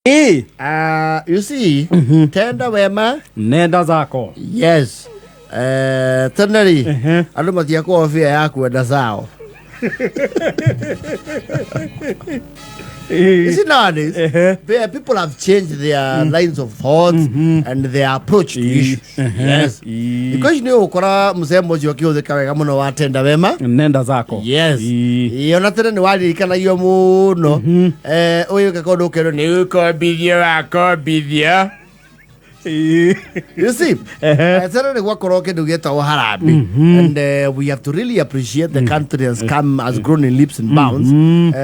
You see, tenda wema. Nenda zako. Yes. Tene rĩ, andũ matiakorwo bĩa ya kwenda zao. You see, nowadays, people have changed their lines of thought and their approach to issues. Yes. Because nĩ ũgũkora mũcemo ũcio ũkĩhũthĩka wega mũno wa tenda wema. Nenda zako. Yes. Ĩĩ, ona tene nĩ waririkanagio mũno. Ũyũ ũka kũndũ ũkerwo nĩ ũkombithio wakombithio. You see, tene nĩ gwakorwo kĩndũ gĩtagwo harambee, and we have to really appreciate the country has come has grown in leaps and bounds,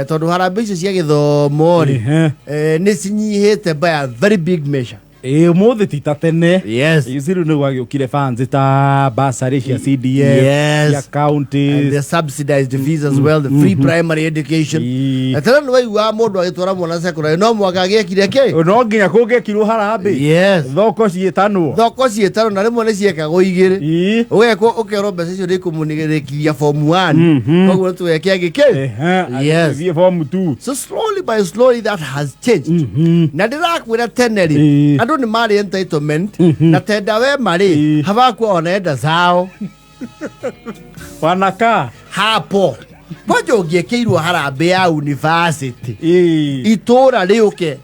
tondũ harambee icio cia gĩthomo rĩ, nĩ cinyihĩte by a very big measure. Ĩĩ, ũmũthĩ ti ta tene. Yes. Rĩu nĩ gwagĩũkire funds ta bursary cia CDF, cia And counties. the subsidized fees as well, the free primary education. Tene nĩ waiguaga mũndũ agĩtwara mwana secondary no mwaka agĩekire kĩ. No nginya kũngĩekirwo harambee. Yes. Thoko ciĩtanwo. Thoko ciĩtano, na rĩmwe nĩ ciekagwo igĩrĩ. Ũgekwo ũkerwo mbeca icio nĩ ikũmũrĩkithia form 1, koguo nĩ tũgeke angĩ kĩ. Yes. Athiĩ form 2. So slowly by slowly that has changed. Na ndĩrakwĩra tene rĩ, andũ nĩ marĩ entitlement na tenda wema rĩ, habakuwa wanaenda zao. Wanakaa hapo kwanja ũngĩekĩirwo harambĩ ya university, itũra rĩũke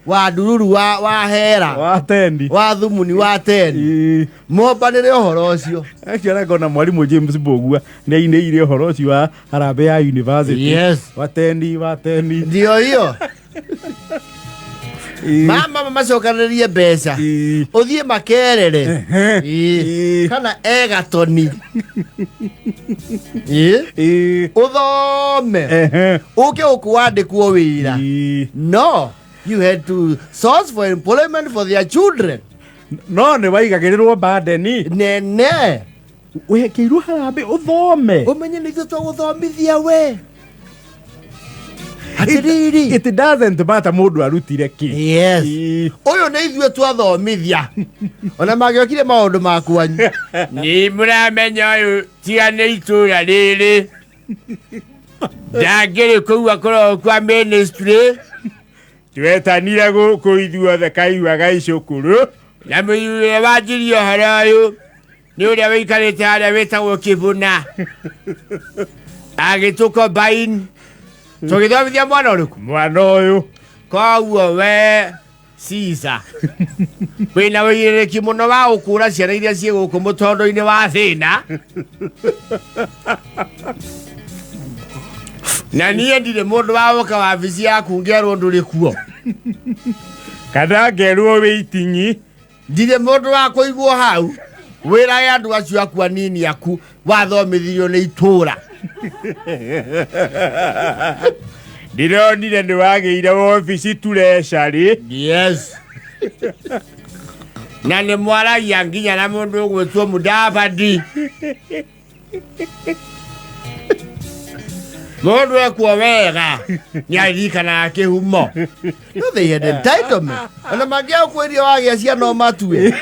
wa ndururu wa hera wa tendi wa thumuni wa tendi mombanĩre ũhoro ũcio. Actually, ngona mwarimũ James Mbũgua nĩ ainĩire ũhoro ũcio wa harambee ya university. Watendi, watendi. Ndio hiyo. Mama macokanĩrĩrie mbeca, ũthiĩ Makerere. Kana Egatoni. Ũthome, ũke ũkũ wandĩkwo wĩra. No you had to source for employment for their children. No nĩ waigagĩrĩrwo bandeni. Nene. Wekĩirwo harambee ũthome. Ũmenye nĩ ithuĩ tũgũthomithia we atĩrĩrĩ. It doesn't matter mũndũ arutire kĩ. Yes. Ũyũ nĩ ithuĩ twathomithia, ona mangĩokire maũndũ makwanyu Nĩ mũramenya ũyũ tiga nĩ itũra rĩrĩ ndangĩrĩ kũu akoragwo kwa ministry. Twetanire gũkũ ithuothe kaigua gaicũkũrũ. Na mũthuri ũrĩa wanjirie ũhoro ũyũ nĩ ũrĩa wĩikarĩte harĩa wĩtagwo Kĩbũna agĩtũkombain tũgĩthomithia mwana ũrĩkũ. Mwana ũyũ. Koguo we Caesar wĩna wĩigĩrĩrĩki mũno wa gũkũra ciana iria ciĩ gũkũ mũtondo-inĩ wa thĩna, na niĩ ndirĩ mũndũ wa gũka wabici yaku ngerwo ndũrĩ kuo. Kana ngerwo wĩ itinyi. Ndirĩ mũndũ wa kũigwo hau wĩrage andũ acio aku anini aku wathomithirio nĩ itũra. Ndĩronire nĩ wagĩire wobici treasury. Yes, na nĩ mwaragia nginya na mũndũ ũgwĩtwo Mudavadi. Mũndũ ekwo wega nĩ aririkanaga kĩhumo. No they had entitlement, ona mangĩakwĩria wagĩa ciana o matue.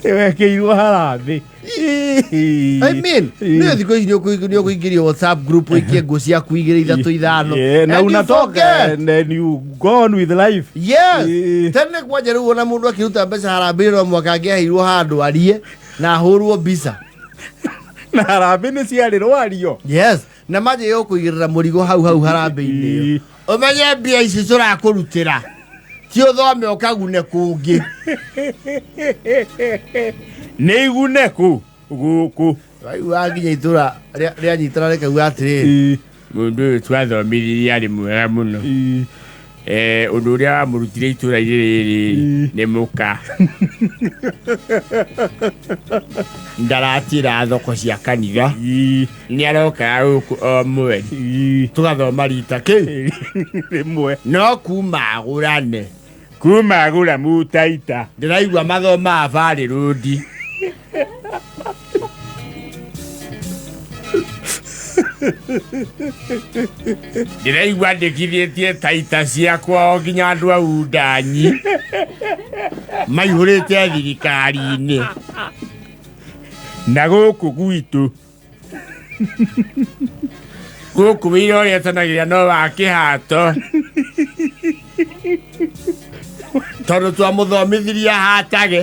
Wekĩirwo harambee. I mean, nĩ thikũ ici nĩ ũkũingĩrio WhatsApp group ũikie nguo ciaku igĩrĩ ithatũ ithano. Yeah, na And you unatoka forget. and then you go on with life. Yes. Tene kwanja rĩu ona mũndũ akĩruta mbeca harambee no mwaka angĩaheirwo handũ arie na ahũrwo mbica. Na harambee nĩ ciarĩ rwario. Yes, na manjĩ yũkũigĩrĩra mũrigo hau hau harambee-inĩ ĩyo. Ũmenye mbia ici tũrakũrutĩra ti ũthome ũkagune kũngĩ. Nĩ igune kũ gũkũ. Waigua nginya itũra rĩanyitana rĩkauga atĩrĩrĩ, Mũndũ ũyũ twathomithirie arĩ mwega mũno. Ũndũ ũrĩa wamũrutire itũra-inĩ rĩrĩ nĩ mũka ndaratira thoko cia kanitha. Nĩ arokaga gũkũ o mweri tũgathoma rita kĩ rĩmwe. No kuma agũrane, kuma agũra mutaita, ndĩraigua mathomaga Valley Road. Ndĩraigua ndĩkithĩtie taita ciakwa o nginya andũ a undanyi maihũrĩte thirikari-inĩ. Na gũkũ gwitũ. Gũkũ wĩira ũrĩa etanagĩra no wa kĩhato. Tondũ twamũthomithirie ahatage.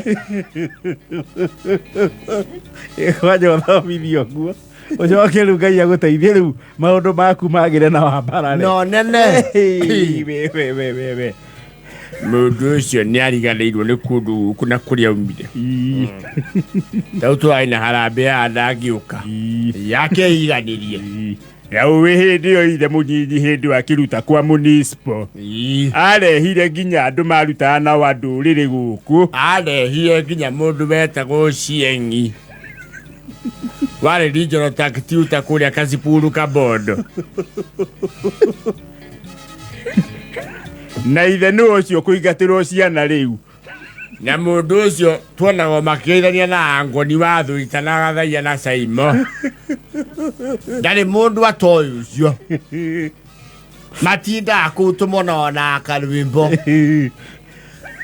Kwanja ũthomithio guo ũcoke rĩu Ngai agũteithie rĩu maũndũ maku magĩre na wambarare. No nene. Hey, we, we, we, we, we. Mũndũ ũcio nĩ ariganĩirwo nĩ kũndũ gũkũ na kũrĩa aumire. Ii, Rĩu twarĩ na harambee ya ndangĩũka. ii, Yake iganĩrie. ii. Na ũĩ hĩndĩ ĩyo ithe mũnyinyi hĩndĩ ĩyo akĩruta kwa municipal Ii. arehire nginya andũ marutaga nao a ndũrĩrĩ gũkũ. Arehire nginya mũndũ wetagwo Cieng'i. Warĩ regional tactiuta kũrĩa Kasipuru Kabondo. Na ithe nĩ ũcio kũingatĩrwo ciana rĩu. Na mũndũ ũcio tuonagwo makĩgeithania na Angoni wa Thuita na Gathaia na Saimo. Ndarĩ mũndũ atoĩ ũcio. Matindaga kũu tũmona ona karwĩmbo.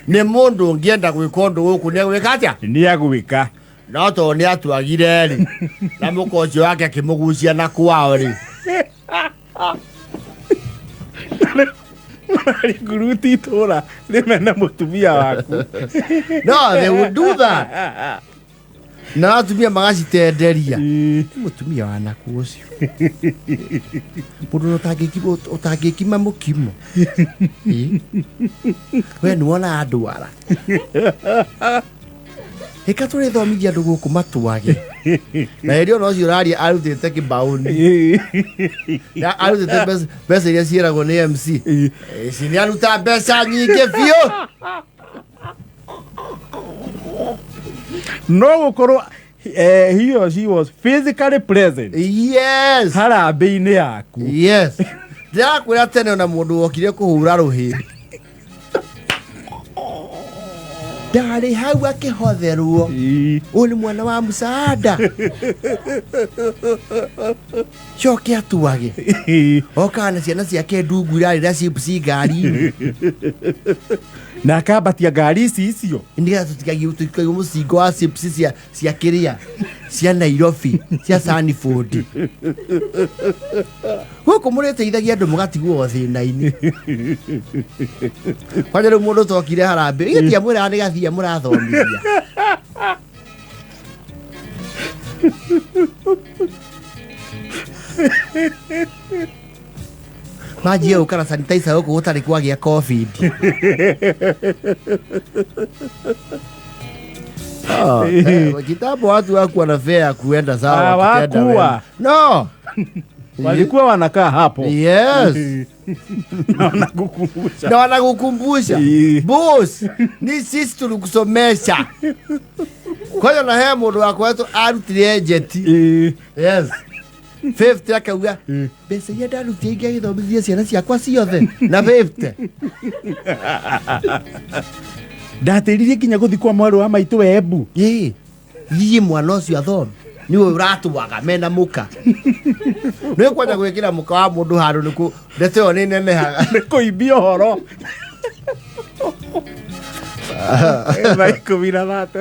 Nĩ mũndũ ũngĩenda gwĩka ũndũ gũkũ nĩ egwĩka atĩa? Nĩ agwĩka. No tondũ nĩ atuagire rĩ, na mũka ũcio wake akĩmũgucia na kwao rĩ. Nguruti itũra rĩmene mũtumia waku. No, they would do that. Na atumia magacitenderia. Ii. Nĩ mũtumia wa naku ũcio. Mũndũ ũtangĩkima mũkimo. Ĩ. We nĩ wona ndwara. Ĩka tũrĩthomithia andũ gũkũ matuage. Na hĩndĩ ĩyo ũcio ũraria arutĩte kĩbaũni. Na arutĩte mbeca iria ciĩragwo nĩ MC. Ici nĩ aruta mbeca nyingĩ biũ. No gũkorwo he or she was physically present. Yes. Harambee-inĩ yaku. Yes. Ndĩrakwĩra tene ona mũndũ wokire kũhũra rũhĩ. Ndarĩ hau akĩhotherwo. Ii. Ũyũ nĩ mwana wa msaada. Coke atuage. Okaga na ciana ciake ndungu irarĩra chips ngari-inĩ. Na akambatia ngari ici icio. Nĩgetha tũtikaigwo mũcingo wa chips cia kĩrĩa cia Nairobi cia Sanford. Gũkũ mũrĩteithagia andũ mũgatigwo thĩna-inĩ. Kwanja rĩu mũndũ tokire harambee, ithuĩ tiamwĩraga nĩ gathia mũrathomithia. Manjie gũka na sanitizer gũkũ gũtarĩ kwagĩa COVID. Kitambo watu hawakuwa na fare ya kuenda sawa wakitenda Hawakuwa. wema. No. Walikuwa wanakaa hapo. Yes. Na wanakukumbusha. Na wanakukumbusha. Ii. Boss, ni sisi tulikusomesha. Kwa hiyo na he mũndũ wakwa wetu arutire jet. Ii. Yes. 50 akauga mbeca iria ndarutire ingĩagĩthomithia ciana ciakwa ciothe na 50. Ndatĩririe nginya gũthiĩ kwa mwarĩ wa maitũ Embu. Ĩĩ. Thiĩ mwana ũcio athome. Nĩwe ũratwaga mena mũka. Nĩ kwenda gwĩkĩra mũka wa mũndũ handũ nĩkũ ndeto ĩyo nĩ nenehaga. Nĩ kũimbia ũhoro. Thaa 13.